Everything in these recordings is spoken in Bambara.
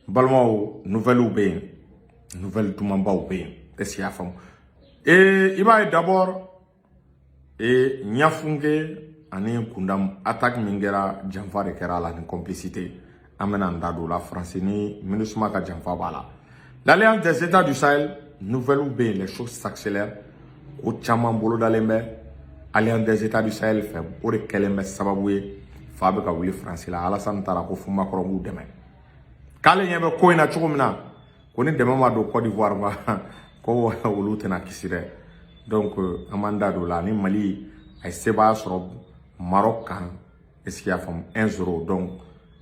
Balimaw, nouvelles bɛ yen, nouvelle dumanbaw bɛ yen. Est ce que i y'a faamu? Ee, i b'a ye d'abord, ee, Ɲafunke ani Gundam, attaque min kɛra, janfa de kɛra a la ni complicité. An bɛna an da don o la. Faransi ni MINUSMA ka janfa b'a la. L'Alliance des États du Sahel, nouvelles bɛ yen, les choses s'accélèrent. Ko caman bolodalen bɛ Alliance des États du Sahel fɛ. O de kɛlen bɛ sababu ye fa bɛ ka wuli Faransi la. Alassane taara ko fo Macron b'u dɛmɛ, k'ale ɲɛ bɛ ko in na cogo min na, ko ni dɛmɛ ma don Côte d'Ivoire ma, ko olu tɛna kisi dɛ. Donc an b'an da don o la. Ni Mali a ye sebaaya sɔrɔ Maroc kan, est ce que i y'a faamu, 1-0. Donc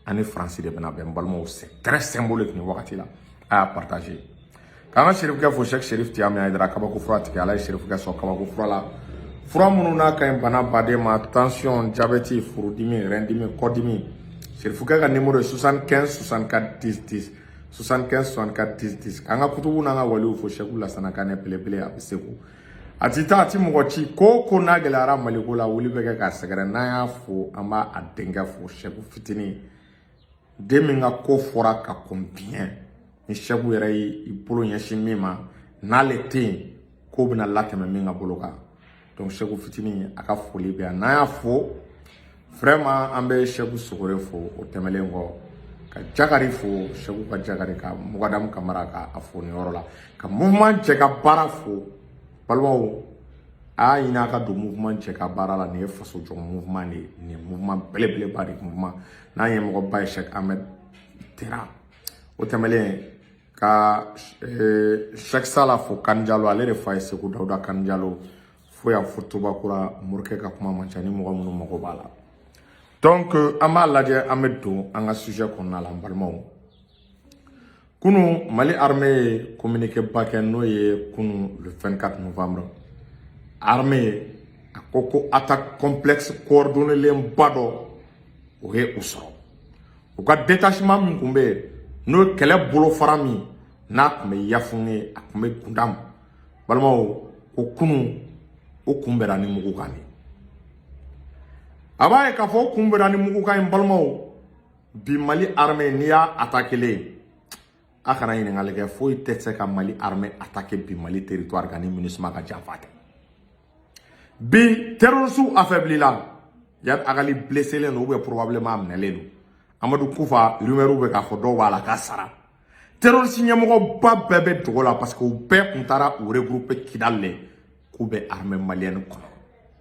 an ni Faransi de bɛna bɛn. N balimaw, c'est très symbolique nin wagati la. A y'a partager. K'an ka Serifukɛ fo, Cheikh Serif Tiyami Hayidara, kabako fura tigɛ. Ala ye Serifukɛ sɔn kabako fura la, fura minnu n'a ka ɲi bana baden ma: tension, diabète, furudimi, rein-dimi, kɔdimi. Serifukɛ ka numéro ye 75 64 10 10, 75 64 10 10. K'an ka kutubu n'an ka waliw fo, Sɛku Lasana Kanɛ belebele, a bɛ Segu, a ti taa, a ti mɔgɔ ci. Ko o ko n'a gɛlɛyara Maliko la, wuli bɛ kɛ k'a sɛgɛrɛ. N'an y'a fo, an b'a a denkɛ fo, Sɛku fitinin, den min ka ko fɔra ka kɔn biɲɛ ni Sɛku yɛrɛ y'i bolo ɲɛsin min ma, n'ale tɛ yen, ko bɛna latɛmɛ min ka bolo kan. Donc Sɛku fitinin, a ka foli bɛ yan. N'an y'a fo vraiment, an bɛ Sɛku Sogore fo. O tɛmɛnen kɔ, ka Jakari fo, Sɛku ka Jakari, ka Mugadamu Kamara ka a fo nin yɔrɔ la, ka mouvement Cɛ ka Baara fo. Balimaw, a y'a ɲini a ka don mouvement Cɛ ka Baara la. Nin ye faso jɔ mouvement de ye, nin ye mouvement belebeleba de ye, mouvement n'a ɲɛmɔgɔba ye Cheikh Ahmed Tera. O tɛmɛnen, ka Cheikh Sala fo, Kanjalo, ale de fa ye Segu Dawuda Kanjalo fo yan fo Tubakura. Morikɛ ka kuma man ca ni mɔgɔ minnu mago b'a la. Donc an b'a lajɛ, an bɛ don an ka sujet kɔnɔna la. N balimaw, kunu Mali armée ye communiqué ba kɛ, n'o ye kunu le 24 novembre. Armée a ko ko attaque complexe coordonné ba dɔ, o ye u sɔrɔ. U ka détachement min tun bɛ yen, n'o ye kɛlɛ bolofara min n'a tun bɛ Yafunge, a tun bɛ Gundam, balimaw, ko kunu o kunbɛnna ni mugukan de. A b'a ye k'a fɔ o kunbɛnna ni mugukan ye. Balimaw, bi Mali armée, n'i y'a attaqué, a kana ɲininkali kɛ, foyi tɛ se ka Mali armée attaqué bi Mali territoire kan ni MINUSMA ka janfa tɛ. Bi terroristes affaibli la. Iyad Ag Ghali blessé len don ou bien probablement a minɛlen don. Amadu Kufa, rumeur bɛ k'a fɔ dɔw b'a la k'a sara. Terroriste ɲɛmɔgɔba bɛɛ bɛ dogo la, parce que u bɛɛ tun taara u regrouper Kidal le, k'u bɛ armée malienne kɔnɔ.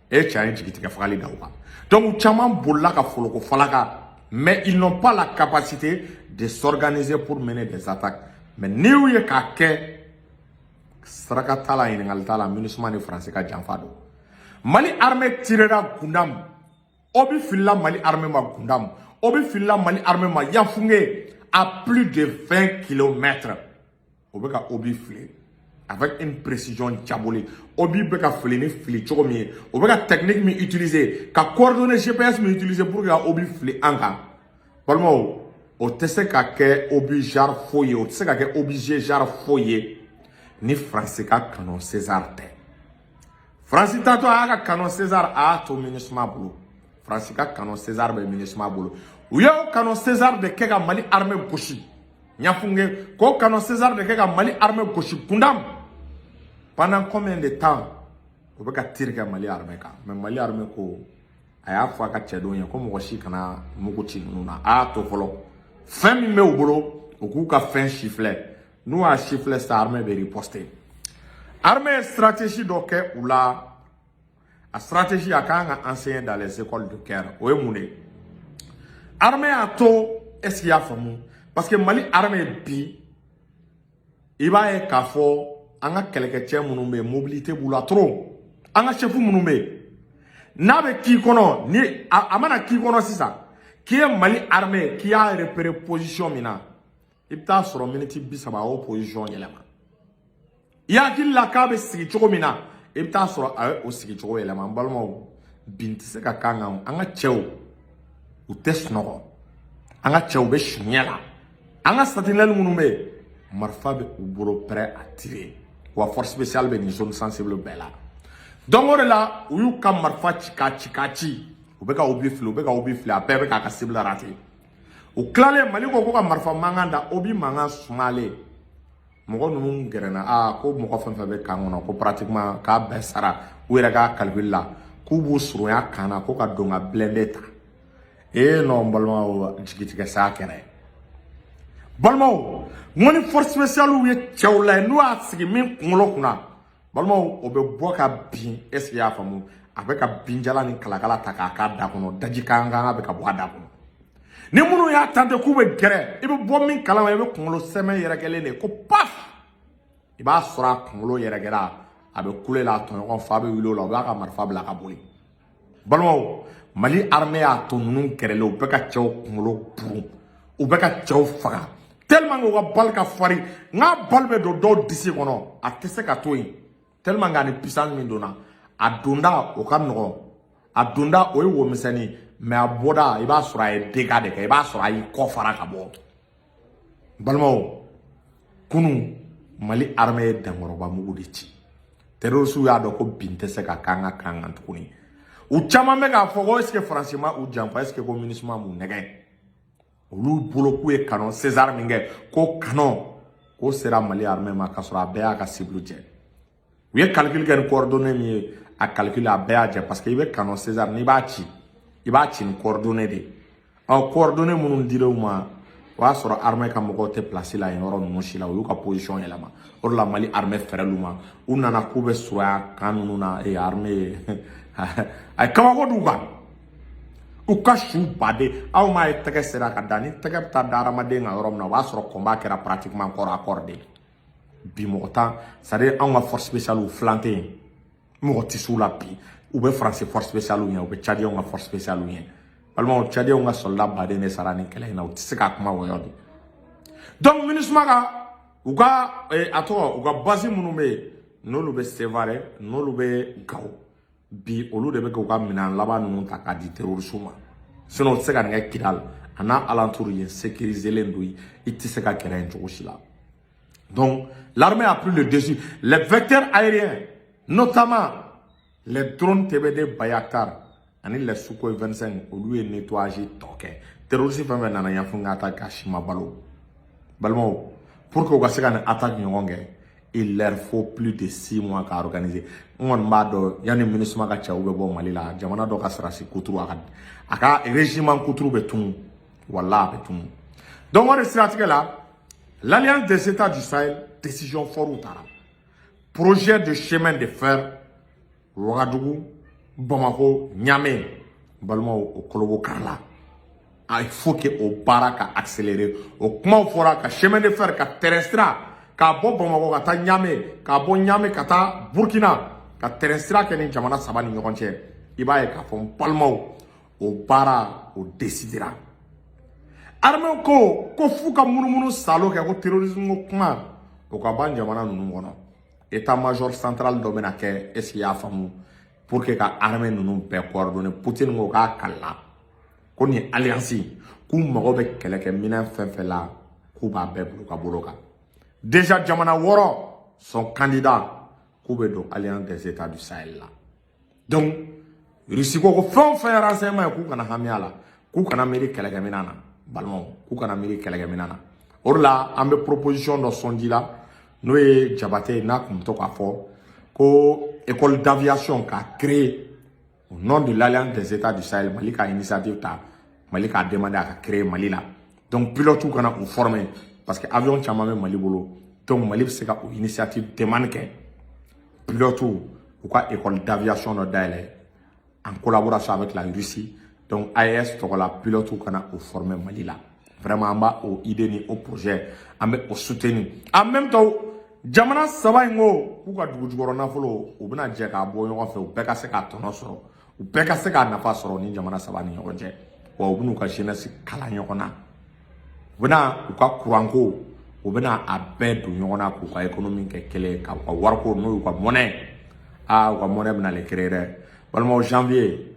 E cɛ, an ye jigitigɛ fagali da u kan. Donc u caman bolila ka foloko falaka, mais ils n'ont pas la capacité de s'organiser pour mener des attaques. Mais n'i y'u ye k'a kɛ, saraka t'a la, ɲininkali t'a la, MINUSMA ni Faransi ka janfa don. Mali armée tirera Gundam, obus filila Mali armée ma Gundam, obus filila Mali armée ma Yafunge, à plus de 20 kilomètres. O bɛ ka obus fili avec une précision diabolique. Obus bɛ ka fili ni fili cogo min ye, o bɛ ka technique min utiliser, ka coordonnées GPS min utiliser pour que ka obus fili an kan, balimaw, o tɛ se ka kɛ obus genre foyi ye, o tɛ se ka kɛ obus genre foyi ye ni Faransi ka canon César tɛ. Faransi tatɔ a y'a ka canon César, a y'a to MINUSMA bolo. Faransi ka canon César bɛ MINUSMA bolo. U y'o canon César de kɛ ka Mali armée gosi Ɲafunge, k'o canon César de kɛ ka Mali armée gosi Gundam. Pendant combien de temps o bɛ ka tir kɛ Mali armée kan? Mais Mali armée ko, a y'a fɔ a ka cɛdenw ye ko mɔgɔ si kana mugu ci ninnu na, a y'a to fɔlɔ, fɛn min bɛ u bolo, u k'u ka fɛn siffler. N'u y'a siffler sisan, armée bɛ riposter. Armée ye stratégie dɔ kɛ u la. A stratégie, a kan ka enseigner dans les écoles de guerre. O ye mun de ye? Armée y'a to, est ce que i y'a faamu? Parce que Mali armée bi, i b'a ye k'a fɔ an ka kɛlɛkɛcɛ minnu bɛ yen, mobilité b'u la trop. An ka chef minnu bɛ yen, n'a bɛ k'i kɔnɔ, ni a mana k'i kɔnɔ sisan k'i ye Mali armée, k'i y'a repérer position min na, i bɛ taa sɔrɔ miniti 30, a y'o position yɛlɛma. I hakili la k'a bɛ sigi cogo min na, i bɛ taa sɔrɔ a ye o sigi cogo yɛlɛma. N balimaw, bin tɛ se ka k'an kan. An ka cɛw, u tɛ sunɔgɔ. An ka cɛw bɛ suɲɛ la. An ka sentinelle minnu bɛ yen, marifa bɛ u bolo, prêt à tirer. Wa force spéciale bɛ nin zone sensible bɛɛ la. Donc o de la, u y'u ka marifa ci, k'a ci, k'a ci. U bɛ ka obus fili, u bɛ ka obus fili, a bɛɛ bɛ k'a ka cible rater. U tilalen, Mali ko ko ka marifa mankan da, o bi mankan sumalen. Mɔgɔ ninnu gɛrɛna aa ko mɔgɔ fɛn fɛn bɛ camp kɔnɔ, ko pratiquement k'a bɛɛ sara. U yɛrɛ ka calcul la, k'u b'u surunya camp na ko ka don ka blindé ta. Ee non, n balimaw, jigitigɛ saya kɛra ye. Balimaw, n ko ni force spéciale ye cɛw la, n'u y'a sigi min kunkolo kunna, balimaw, o bɛ bɔ ka bin. Est ce que i y'a faamu? A bɛ ka binjalan ni kalakala ta k'a k'a da kɔnɔ, daji kan kan bɛ ka bɔ a da kɔnɔ. Ni minnu y'a tante k'u bɛ gɛrɛ, i bɛ bɔ min kalama, i bɛ kunkolo sɛmɛ yɛrɛkɛlen de ko paf, i b'a sɔrɔ a kunkolo yɛrɛkɛra, a bɛ kule la, a tɔɲɔgɔn fa bɛ wuli o la, u b'a ka marifa bila ka boli. Balimaw, Mali armée y'a to ninnu gɛrɛlen, u bɛ ka cɛw kunkolo burun, u bɛ ka cɛw faga tellement que u ka balle ka farin. N'a balle bɛ don dɔw disi kɔnɔ, a tɛ se ka to yen, tellement que a ni puissance min donna a donda, o ka nɔgɔn. A donda, o ye wo misɛnnin, mais a bɔda, i b'a sɔrɔ a ye dégâts de kɛ, i b'a sɔrɔ a y'i kɔ fara ka bɔ. Balimaw, kunun Mali armée ye dankɔrɔba mugu de ci. Terroristes y'a dɔn ko bin tɛ se ka k'an ka kan kan tuguni. U caman bɛ k'a fɔ ko est ce que Faransi ma u janfa? Est ce que ko MINUSMA m'u nɛgɛ? Olu bolo k'u ye canon Caesar min kɛ, ko canon k'o sera Mali armée ma k'a sɔrɔ a bɛɛ y'a ka cible jɛ. U ye calcul kɛ ni coordonnées min ye, a calcul a bɛɛ y'a jɛ, parce que i bɛ canon Caesar, n'i b'a ci, i b'a ci ni coordonnées de ye. Ɔ, coordonnées minnu dira u ma, o y'a sɔrɔ armée ka mɔgɔw tɛ place la yen yɔrɔ ninnu si la. U y'u ka position yɛlɛma. O de la Mali armée fɛrɛl'u ma, u nana k'u bɛ surunya camp ninnu na. Ee, armée a ye kabako d'u kan, u ka su baden. Aw m'a ye, tɛgɛ sera ka da ni tɛgɛ bɛ taa da hadamaden kan yɔrɔ min na, o b'a sɔrɔ combat kɛra pratiquement corps à corps de. Bi mɔgɔ tan, c'est à dire anw ka force spéciale filan tɛ yen, mɔgɔ tɛ s'u la. Bi u bɛ Faransi force spéciale ɲɛ, u bɛ Tchadiens ka force spéciale ɲɛ. Balimaw, Tchadiens ka soldat baden de sara nin kɛlɛ in na, u tɛ se k'a kuma wɔyɔ de. Donc MINUSMA ka u ka a tɔgɔ, u ka base minnu bɛ yen, n'olu bɛ Sevare, n'olu bɛ Gawo, bi olu de bɛ k'u ka minɛn laban ninnu ta k'a di terroristes ma. Sinon u tɛ se ka nin kɛ Kidal a n'a alentour. Yen sécurisé len don, i tɛ se ka gɛrɛ yen cogo si la. Donc l'armée a pris le dessus. Les vecteurs aériens, notamment les drones TBD Bayraktar ani les Sukhoi 25, olu ye nettoyage tɔ kɛ. Terroriste fɛn fɛn nana yanfun ka attaque, a si ma balo. Balimaw, pour que u ka se ka nin attaque ɲɔgɔn kɛ, il leur faut plus de 6 mois k'a organiser. N kɔni b'a dɔn, yanni MINUSMA ka cɛw bɛ bɔ Mali la, jamana dɔ ka sɔrɔdasi kuturu, a ka régiment kuturu bɛ tunu, wala a bɛ tunu. Donc o de siratigɛ la, l'Alliance des États du Sahel, décision forte taara, projet de chemin de fer Ouagadougou, Bamako, Niamey. Balimaw, o kolobo karila. Il faut que o baara ka accélérer. O kumaw fɔra ka chemin de fer ka terrain sira k'a bɔ Bamakɔ ka taa Niamey, k'a bɔ Niamey ka taa Burkina, ka terrain sira kɛ ni jamana saba ni ɲɔgɔn cɛ. I b'a ye k'a fɔ, n balimaw, o baara o décidera. Armée ko ko f'u ka munumunu salo kɛ ko terrorisme ko kuma o ka ban jamana ninnu kɔnɔ. État major central dɔ bɛna kɛ, est ce que i y'a faamu, pour que ka armée ninnu bɛɛ coordonner. Poutine ko k'a kalila ko nin alliance, k'u mago bɛ kɛlɛkɛminɛn fɛn fɛn la, k'u b'a bɛɛ bila u ka bolo kan. Déjà jamana wɔɔrɔ sont candidats k'u bɛ don Alliance des États du Sahel la. Donc Russie ko ko fɛn o fɛn ye renseignement ye, k'u kana hami a la, k'u kana miiri kɛlɛkɛminɛn na. Balimaw, k'u kana miiri kɛlɛkɛminɛn na. O de la an bɛ proposition dɔ sɔnji la, n'o ye Jabate n'a tun bɛ to k'a fɔ ko école d'aviation k'a créer au nom de l'Alliance des États du Sahel. Mali ka initiative ta, Mali k'a demander a ka créer Mali la. Donc pilote kana u former, parce que avion caman bɛ Mali bolo. Donc Mali bɛ se ka o initiative demande kɛ, pilote u ka école d'aviation dɔ dayɛlɛ en collaboration avec la Russie. Donc AES tɔgɔ la, pilote kana o former Mali la. Vraiment, an b'a o idée ni o projet, an bɛ o soutenir. En même temps, jamana saba in ko k'u ka dugu jukɔrɔ nafolo, u bɛna jɛ k'a bɔ ɲɔgɔn fɛ, u bɛɛ ka se k'a tɔnɔ sɔrɔ, u bɛɛ ka se k'a nafa sɔrɔ ni jamana saba ni ɲɔgɔn cɛ. Wa u bɛn'u ka jeunesse kalan ɲɔgɔn na, u bɛna u ka kuranko, u bɛna a bɛɛ don ɲɔgɔn na, k'u ka économie kɛ kelen ye, k'u ka wariko, n'o y'u ka monnaie, aa, u ka monnaie bɛna le créer dɛ. Balimaw, janvier,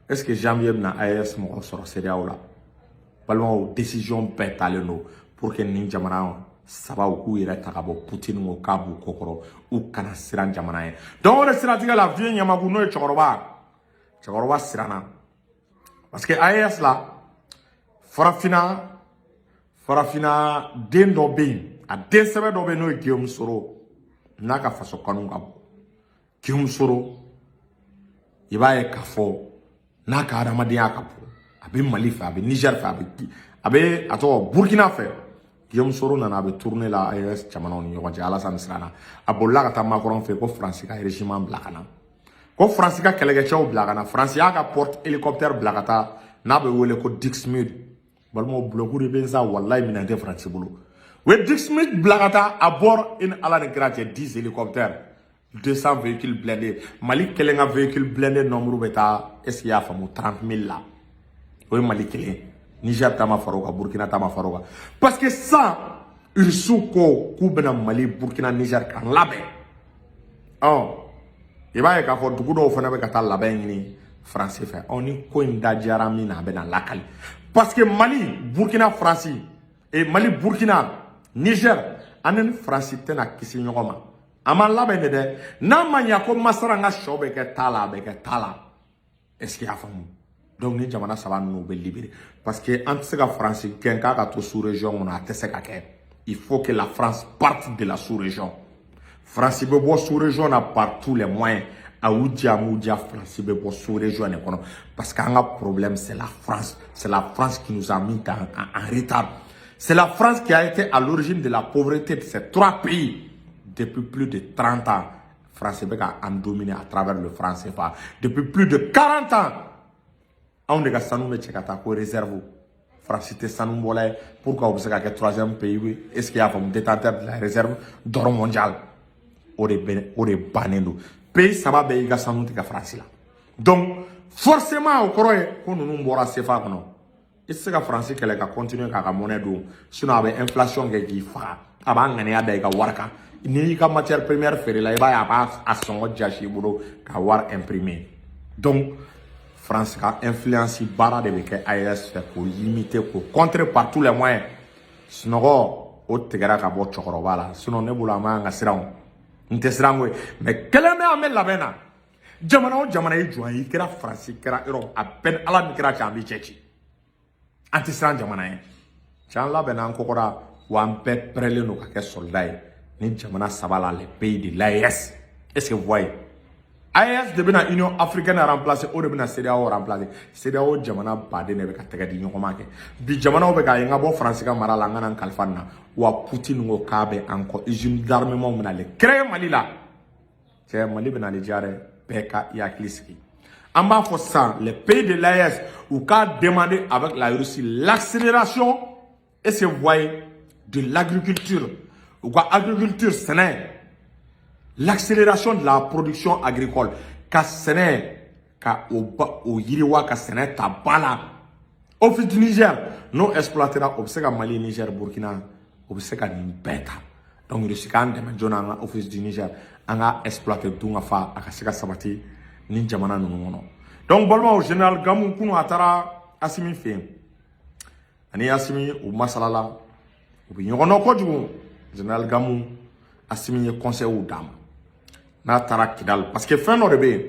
est ce que janvier bɛna AES mɔgɔ sɔrɔ CEDEAO la? Balimaw, décision bɛɛ talen don pour que nin jamana saba u k'u yɛrɛ ta ka bɔ. Poutine ko k'a b'u kɔkɔrɔ, u kana siran jamana ye. Donc o de siratigɛ la, vieux Ɲamaku, n'o ye cɛkɔrɔba, siranna, parce que AES la, farafinna Farafinna den dɔ bɛ yen, a den sɛbɛ dɔ bɛ yen, n'o ye Guillaume Soro, n'a ka faso kanu ka bon. Guillaume Soro, i b'a ye k'a fɔ n'a ka adamadenya ka bon, a bɛ Mali fɛ, a bɛ Niger fɛ, a bɛ a tɔgɔ Burkina fɛ. Guillaume Soro nana, a bɛ tournée la AES jamanaw ni ɲɔgɔn cɛ. Alassane siranna, a bolila ka taa Macron fɛ ko Faransi ka régiment bila ka na, ko Faransi ka kɛlɛkɛcɛw bila ka na. Faransi y'a ka porte hélicoptère bila ka taa, n'a bɛ wele ko Dixmude. Balimaw, bulɔku de bɛ yen sa, walayi, minɛn tɛ Faransi bolo. U ye Dixmude bila ka taa à bord, i ni Ala ni kira cɛ, 10 hélicoptères, 200 véhicules blindés. Mali kelen ka véhicule blindé nombre bɛ taa, est ce que i y'a faamu, 30 000 la. O ye Mali kelen. Niger ta ma fara o kan, Burkina ta ma fara o kan, parce que sisan Irisiw ko k'u bɛna Mali, Burkina, Niger k'an labɛn. Ɔ, i b'a ye k'a fɔ dugu dɔw fana bɛ ka taa labɛn ɲini Faransi fɛ. Ɔ, ni ko in da diyara min na, a bɛ na lakali, parce que Mali, Burkina, Faransi et Mali, Burkina, Niger, an ni Faransi tɛna kisi ɲɔgɔn ma. An m'an labɛn de dɛ. N'a ma ɲa ko masara, n ka sɔ bɛ kɛ ta la, a bɛ kɛ ta la. Est ce que i y'a faamu? Donc ni jamana saba ninnu bɛ libéré, parce que an tɛ se ka Faransi gɛn k'a ka to sous région kɔnɔ, a tɛ se ka kɛ. Il faut que la France parte de la sous région. Faransi bɛ bɔ sous région na par tous les moyens. A y'u diya, a m'u diya, Faransi bɛ bɔ sous région de kɔnɔ, parce que an ka problème, c'est la France. C'est la France qui nous a mis en retard. C'est la France qui a été à l'origine de la pauvreté de ces trois pays depuis plus de 30 ans. France bɛ ka an dominer à travers le franc CFA depuis plus de 40 ans. Anw de ka sanu bɛ cɛ ka taa ko réserve. Faransi tɛ sanu bɔla ye. Pourquoi u bɛ se ka kɛ troisième pays ye, est ce que i y'a faamu, détenteur de la réserve d'or mondial? O de bɛ, o de bannen don. Pays saba bɛɛ y'i ka sanu tigɛ Faransi la. Donc forcément, o kɔrɔ ye ko ninnu bɔra CFA kɔnɔ. I tɛ se ka Faransi kɛlɛ ka continuer k'a ka monnaie don, sinon a bɛ inflation kɛ k'i faga. A b'a ŋaniya da i ka wari kan. N'i y'i ka matière première feere la, i b'a ye a b'a a sɔngɔ jasi i bolo ka wari imprimer. Donc France ka influence baara de bɛ kɛ AES fɛ k'o limiter, k'o contrer par tous les moyens. Sunɔgɔ o tigɛra ka bɔ cɛkɔrɔba la. Sinon ne bolo, a man kan ka siran o. N tɛ siran ko ye, mais kelen bɛ, an bɛ labɛn na. Jamana o jamana y'i jɔ, i kɛra Faransi, kɛra Europe, a bɛɛ ni Ala ni kira cɛ, an b'i cɛ ci. An tɛ siran jamana ye. Cɛ, an labɛnna, an kɔkɔra wa, an bɛɛ pɛrɛlen don ka kɛ soldat ye ni jamana saba la, les pays de l'AES. Est-ce que vous voyez, AES de bɛna Union africaine remplacer, o de bɛna CEDEAO remplacer. CEDEAO jamana baden de bɛ ka tɛgɛ di ɲɔgɔn ma kɛ bi. Jamanaw bɛ k'a ye n ka bɔ Faransi ka mara la, n ka na n kalifa nin na wa. Poutine ko k'a bɛ an kɔ, usine d'armement bɛna ale créer Mali la. Cɛ, Mali bɛna ale diya dɛ. Bɛɛ ka i hakili sigi. An b'a fɔ sisan, les pays de l'AES, u k'a demander avec la Russie l'accélération, est-ce que vous voyez, de l'agriculture. U ka agriculture, sɛnɛ, l'accélération de la production agricole, ka sɛnɛ ka o ba o yiriwa, ka sɛnɛ ta ba la. Office du Niger n'o exploitera, o bɛ se ka Mali, Niger, Burkina, o bɛ se ka nin bɛɛ ta. Donc Russie k'an dɛmɛ joona, an ka Office du Niger, an ka exploiter dun ka fa, a ka se ka sabati ni jamana ninnu kɔnɔ. Donc balimaw, général Gamu, kunu a taara Asimi fɛ yen. Ani Asimi u masalala, u bɛ ɲɔgɔn dɔn kojugu. Général Gamu, Asimi ye conseil d'a ma n'a taara Kidal, parce que fɛn dɔ de bɛ yen,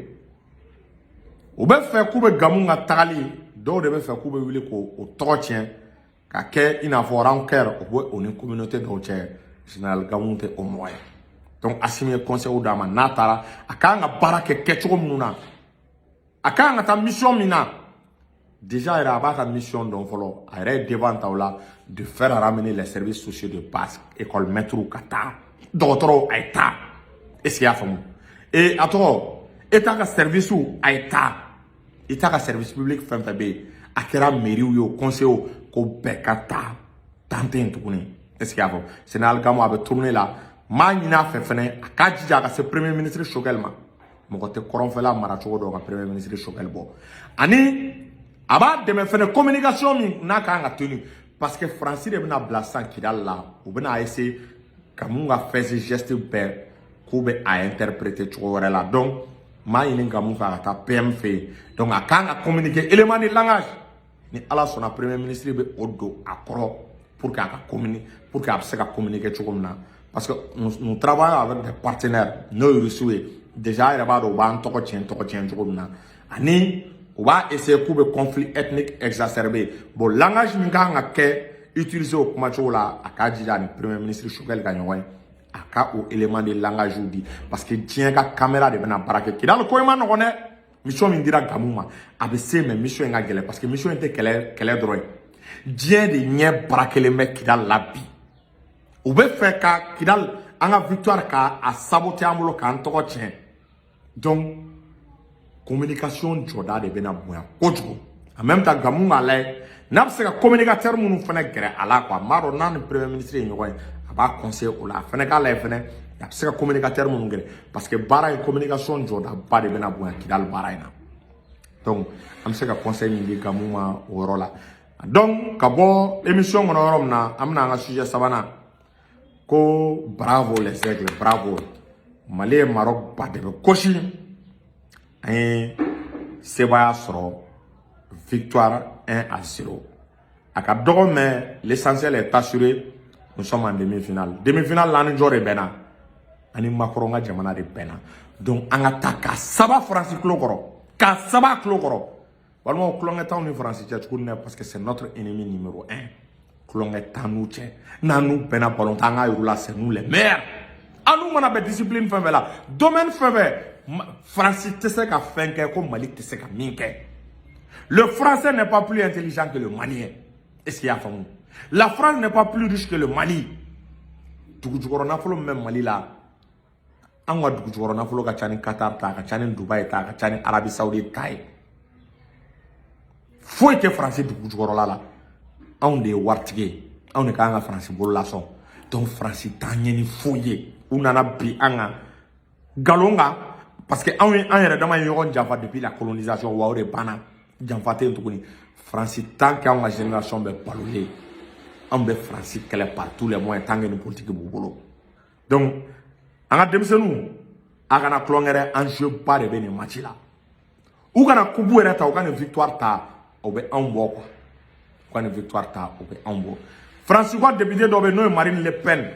u bɛ fɛ k'u bɛ Gamu ka tagali, dɔw de bɛ fɛ k'u bɛ wuli k'o tɔgɔ tiɲɛ ka kɛ i n'a fɔ rancœur o bɛ o ni communauté dɔw cɛ. Général Gamu tɛ o mɔgɔ ye. Donc Asimi ye conseil d'a ma, n'a taara, a kan ka baara kɛ kɛcogo minnu na, a kan ka taa mission min na. Déjà yɛrɛ, a b'a ka mission dɔn fɔlɔ. A yɛrɛ ye devant ta o la, de faire ramener les services sociaux de base, école maître ka taa, dɔgɔtɔrɔw a ye taa, est ce que i y'a faamu, et a tɔgɔ, État ka service a ye taa, État ka service public fɛn fɛn bɛ yen, a kɛra mairie ye o, conseil o, ko bɛɛ ka taa tan tɛ yen tuguni. Est ce que i y'a faamu? Général Gamu, a bɛ tourner la. N b'a ɲini a fɛ fɛnɛ, a k'a jija a ka se premier ministre Choguel ma. Mɔgɔ tɛ kɔrɔnfɛla mara cogo dɔn ka premier ministre Choguel bɔ. Ani a b'a dɛmɛ fɛnɛ communication min n'a kan ka tenir, parce que Faransi de bɛna bila sisan Kidali la. U bɛna essayer ka mun ka fɛn geste bɛɛ k'u bɛ a interpréter cogo wɛrɛ la. Donc n b'a ɲini Gamu fɛ, a ka taa PM fɛ yen. Donc a kan ka communiquer, élément de langage, ni Ala sɔnna, premier ministre bɛ o don a kɔrɔ pour que a ka communiquer, pour que a bɛ se ka communiquer cogo min na, parce que nous travaillons avec des partenaires, n'o ye Russiw ye. Déjà, a yɛrɛ b'a dɔn u b'an tɔgɔ tiɲɛ cogo min na, ani u b'a essayer k'u bɛ conflit ethnique exacerbé. Bon, langage min kan ka kɛ, utiliser o kumacogo la. A k'a jija ani Premier ministre Choguel ka ɲɔgɔn ye, a ka o élément de langage di, parce que diɲɛ ka caméra de bɛna baara kɛ. Kidali ko in ma nɔgɔn dɛ. Mission min dira Gamu ma, a bɛ se, mais mission in ka gɛlɛn, parce que mission in tɛ kɛlɛ kɛlɛ dɔrɔn ye. Diɲɛ de ɲɛ baara kelen bɛ Kidali la bi. U bɛ fɛ ka Kidali, an ka victoire, ka a saboter an bolo, k'an tɔgɔ tiɲɛ. Donc communication jɔda de bɛna bonya kojugu. En même temps, Gamu k'a lajɛ n'a bɛ se ka communicateur minnu fana gɛrɛ a la quoi. N b'a dɔn n'a ni Premier ministre ye ɲɔgɔn ye, a b'a conseiller o la. A fana k'a lajɛ fana a bɛ se ka communicateur minnu gɛrɛ, parce que baara in, communication jɔdaba de bɛna bonya Kidali baara in na. Donc an bɛ se ka conseil min di Gamu ma o yɔrɔ la. Donc ka bɔ émission kɔnɔ yɔrɔ min na, an bɛna an ka sujet sabanan ko bravo les Aigles, bravo. Mali ye Maroc ba de bɛ gosi, an ye sebaaya sɔrɔ, victoire 1-0. A ka dɔgɔ, mais l'essentiel est assuré, nous sommes en demi-finale. Demi-finale la, an ni jɔ de bɛnna? Ani Macron ka jamana de bɛnna. Donc an ka taa ka saba Faransi tulo kɔrɔ, ka saba tulo kɔrɔ. Balimaw, tulonkɛ t'anw ni Faransi cɛ tuguni dɛ, parce que c'est notre ennemi numéro 1. Tulonkɛ t'an n'u cɛ. N'an n'u bɛnna ballon tan, an k'a yir'u la, c'est nous les meilleurs. An n'u mana bɛn discipline fɛn fɛn la, domaine fɛn fɛn, Faransi tɛ se ka fɛn kɛ ko Mali tɛ se ka min kɛ. Le Français n'est pas plus intelligent que le Malien. Est-ce qu'il y a faamu? La France n'est pas plus riche que le Mali. Dugu jukɔrɔ nafolo min bɛ Mali la, an ka dugu jukɔrɔ nafolo ka ca ni Qatar ta, a ka ca ni Dubaï ta, a ka ca ni Arabie Saoudite ta ye. Foyi tɛ Faransi dugu jukɔrɔla la. Anw de ye waritigi ye, anw de k'an ka Faransi bolo lasɔn. Donc Faransi t'an ɲɛ ni foyi ye. U nana bi an kan nkalon kan, parce que anw ye an yɛrɛ dama ye ɲɔgɔn janfa depuis la colonisation. Wa o de banna, janfa tɛ yen tuguni. Faransi, tant que anw ka génération bɛ balolen, anw bɛ Faransi kɛlɛ par tous les moyens, tant que ni politique b'u bolo. Donc an ka denmisɛnninw, a kana tulonkɛ dɛ, enjeu ba de bɛ nin match la. U kana coupe yɛrɛ ta, u ka nin victoire ta, o bɛ anw bɔ quoi. U ka nin victoire ta, o bɛ anw bɔ. Faransi ka député dɔ bɛ yen, n'o ye Marine Le Pen.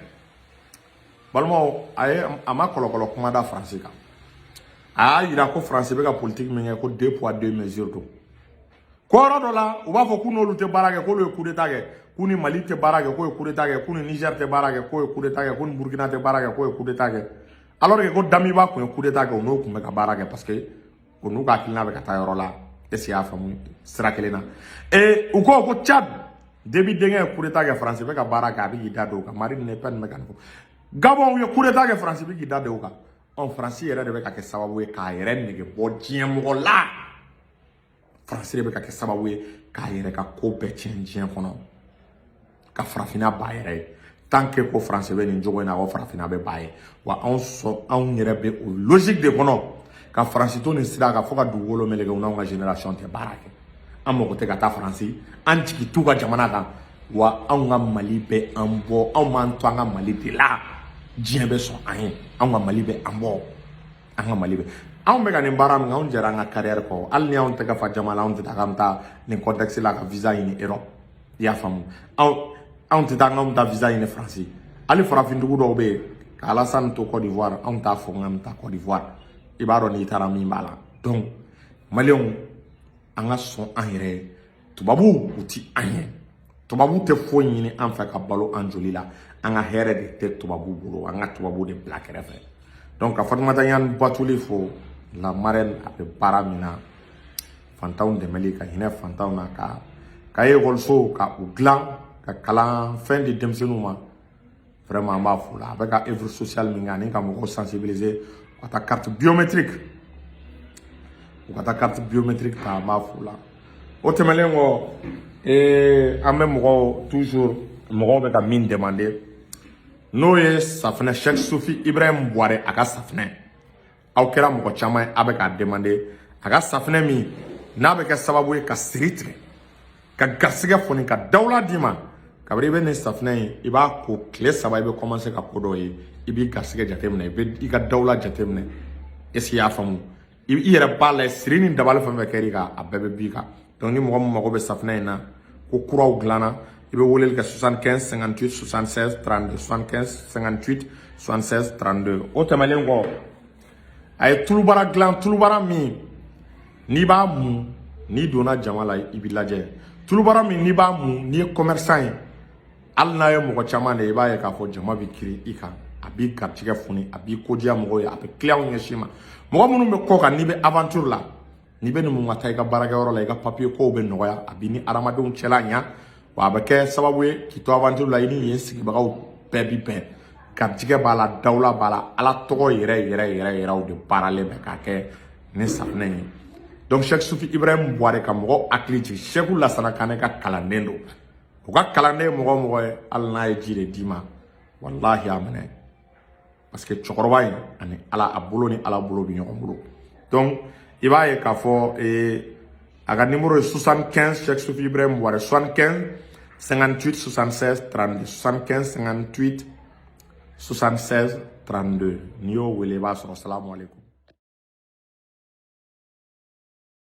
Balimaw, a ye a ma kɔlɔkɔlɔ kuma da Faransi kan. A y'a yira ko Faransi bɛ ka politique min kɛ, ko deux poids deux mesures don. Ko yɔrɔ dɔ la, u b'a fɔ k'u n'olu tɛ baara kɛ, k'olu ye coup d'état kɛ, k'u ni Mali tɛ baara kɛ, k'o ye coup d'état kɛ, k'u ni Niger tɛ baara kɛ, k'o ye coup d'état kɛ, k'u ni Burkina tɛ baara kɛ, k'o ye coup d'état kɛ, alors que ko Damiba tun ye coup d'état kɛ, o n'o tun bɛ ka baara kɛ, parce que o n'u ka hakilina bɛ ka taa yɔrɔ la. Est ce que i y'a faamu? Sira kelen na. Et u ko ko Tchad, Déby denkɛ ye coup d'état kɛ, Faransi bɛ ka baara kɛ, a bɛ k'i da don o kan. Marine Le Pen bɛ ka nin fɔ. Gabon, u ye coup d'état kɛ, Faransi bɛ k'i da don o kan. Ɔ, Faransi yɛrɛ de bɛ ka kɛ sababu ye k'a yɛrɛ nege bɔ diɲɛ mɔgɔ la. Faransi de bɛ ka kɛ sababu ye k'a yɛrɛ ka ko bɛɛ tiɲɛ diɲɛ kɔnɔ, ka farafinna ba yɛrɛ ye. Tant que ko Faransi bɛ nin jogo in na, ko farafinna bɛ ba ye. Wa anw sɔn, anw yɛrɛ bɛ o logique de kɔnɔ ka Faransi to nin sira kan fo ka dugukolo meleke. U n'anw ka génération tɛ baara kɛ, an mago tɛ ka taa Faransi, an jigi t'u ka jamana kan. Wa anw ka Mali bɛ an bɔ, anw b'an to an ka Mali de la, diɲɛ bɛ sɔn an ye. Anw ka Mali bɛ an bɔ, an ka Mali bɛ anw bɛ ka nin baara min kɛ, anw jɛra an ka carrière kɔ. Hali ni anw tɛ ka fa jama la, anw tɛ taa k'an bɛ taa nin contexte la ka visa ɲini Europe. I y'a faamu? Anw tɛ taa k'anw bɛ taa visa ɲini Faransi. Hali farafin dugu dɔw bɛ yen, ka Alassane to Côte d'Ivoire, anw t'a fɔ k'an bɛ taa Côte d'Ivoire. I b'a dɔn n'i taara min b'a la. Donc Maliyɛnw, an ka sɔn an yɛrɛ ye. Tubabuw, u ti an ye. Tubabu tɛ foyi ɲini an fɛ ka balo an joli la. An ka hɛrɛ de tɛ tubabu bolo, an ka tubabu de bila kɛrɛfɛ. Donc ka Fatumata Ɲani Batuli fo, la marraine. A bɛ baara min na, fantanw dɛmɛli, ka hinɛ fantanw na, ka ekɔliso ka u dilan, ka kalan fɛn di denmisɛnninw ma, vraiment an b'a fo la. A bɛ ka œuvre sociale min kɛ ani ka mɔgɔw sensibiliser u ka taa carte biométrique, u ka taa carte biométrique ta, an b'a fo la. O tɛmɛnen kɔ, an bɛ mɔgɔw, toujours mɔgɔw bɛ ka min demander, n'o ye safinɛ Cheikh Sufi Ibrahim Buware, a ka safinɛ. Aw kɛra mɔgɔ caman ye, a bɛ k'a demander a ka safinɛ min n'a bɛ kɛ sababu ye ka siri tigɛ, ka garisɛgɛ foni, ka dawula d'i ma. Kabini i bɛ nin safinɛ in, i b'a ko tile 3, i bɛ commencer ka ko dɔw ye. I b'i garisɛgɛ jateminɛ, i bɛ i ka dawula jateminɛ. Est ce que i y'a faamu? I yɛrɛ b'a lajɛ, siri ni dabali fɛn fɛn kɛr'i kan, a bɛɛ bɛ b'i kan. Donc ni mɔgɔ min mago bɛ safinɛ in na, ko kuraw dilanna, i bɛ weleli kɛ 75 58 76 32, 75 58 76 32. O tɛmɛnen kɔ, a ye tulubara dilan, tulubara min n'i b'a mun, n'i donna jama la, i b'i lajɛ. Tulubara min n'i b'a mun, n'i ye commerçant ye. Hali n'a ye mɔgɔ caman de ye, i b'a ye k'a fɔ jama bɛ kirin i kan, a b'i garijɛgɛ foni, a b'i kodiya mɔgɔw ye, a bɛ clientw ɲɛsin ma. Mɔgɔ minnu bɛ kɔ kan, n'i bɛ aventure la, n'i bɛ nin ka taa i ka baarakɛyɔrɔ la, i ka papier kow bɛ nɔgɔya, a b'i ni hadamadenw cɛla ɲa, wa a bɛ kɛ sababu ye k'i to aventure la, i ni yen sigibagaw bɛɛ bi bɛn. Garijɛgɛ b'a la, dawula b'a la, Ala tɔgɔ yɛrɛ yɛrɛ yɛrɛ yɛrɛw de baaralen bɛ k'a kɛ ni safunɛ ye. Donc Cheikh Sufi Ibrahim Buware, ka mɔgɔw hakili jigin, Cheikh Lasana Kane ka kalanden don. U ka kalanden mɔgɔ o mɔgɔ ye, hali n'a ye ji de d'i ma, walahi a minɛ, parce que cɛkɔrɔba in ani Ala, a bolo ni Ala bolo bɛ ɲɔgɔn bolo. Donc i b'a ye k'a fɔ a ka numéro ye 75, Cheikh Sufi Ibrahim Buware, 75 58 76 32, 75 58 76 32. N'i y'o wele, i b'a sɔrɔ. Salamu aleykum.